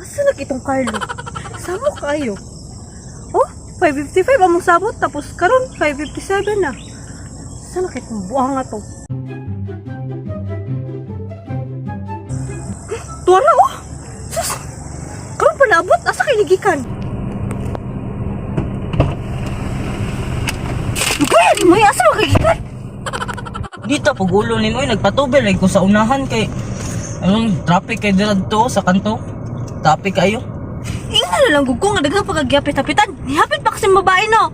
Asa na kitong Carlo? Samo kayo. Oh, 5:55 among sabot tapos karon 5:57 na. Asa na kitong buang nga to? Tuwa na oh. Sus. Karon pa naabot asa kay nigikan? Lugayan mo asa man kay gikan? Dito pag ulo nimo, nagpatubel ay ko sa unahan kay anong traffic kay dira dito sa kanto. Traffic kayo. Inga na lang gud ko nga daghang pagkagyapit-hapitan. Nihapit pa kasi babae no.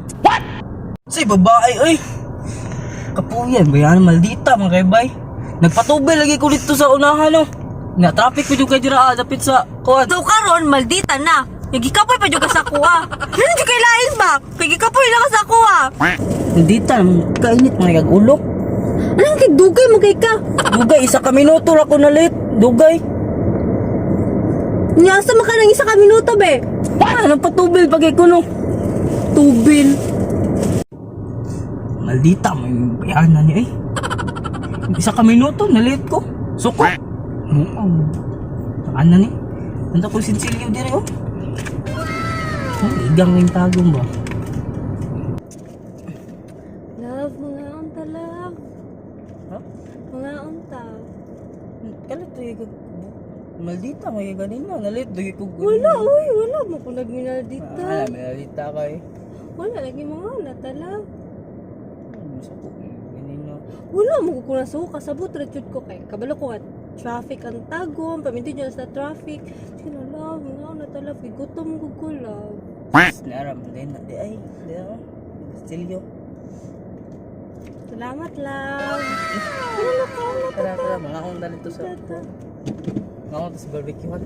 Say babae oy. Kapuyan bayan maldita mga kaybay. Nagpatubel lagi ko dito sa unahan no. Na traffic pa jud kay dira dapit sa kuan. So karon maldita na. Nagikapoy pa jud ka sa kuha. Ano jud kay lain ba? Kay gikapoy na ka sa kuha. Maldita kainit mga kag ulo. Anong kay dugay mo kay ka? Dugay isa ka minuto ra ko na late. Dugay. Niasa man ka ng isa ka minuto be. Ah, nagpatubel pa kay ko no. Tubil. Maldita may bayan na niya eh. Isa ka minuto na late ko. Suko. Oo. Ano ni? Nanda ko sinsilyo diri oh. Oh, igang yung tagong ba? Love, mga unta, love. Ha? Mga unta. Kalit to yung maldita may ganina nalit do ko. Wala, uy, wala mo ko nagminaldita. Ah, maldita kay. Wala lagi mga nata, love. Suko ganina. Wala mo ko nasuka sabot ra jud ko kay kabalo ko nga traffic ang tagom, pamintin niya sa traffic. Sige na, love, mga nata, love, gutom ko ko, love. Naram din na di ay. Di oh. Sinsilyo. Salamat, love. Ano na ka? Tara tara mga akong dali to sa Tata. mga akong to sa barbecuehan.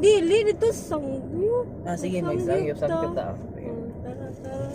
Dili dito sangyup. Ah, sige, mag-sangyup samgyup ta. Sige. Oh, tara, tara.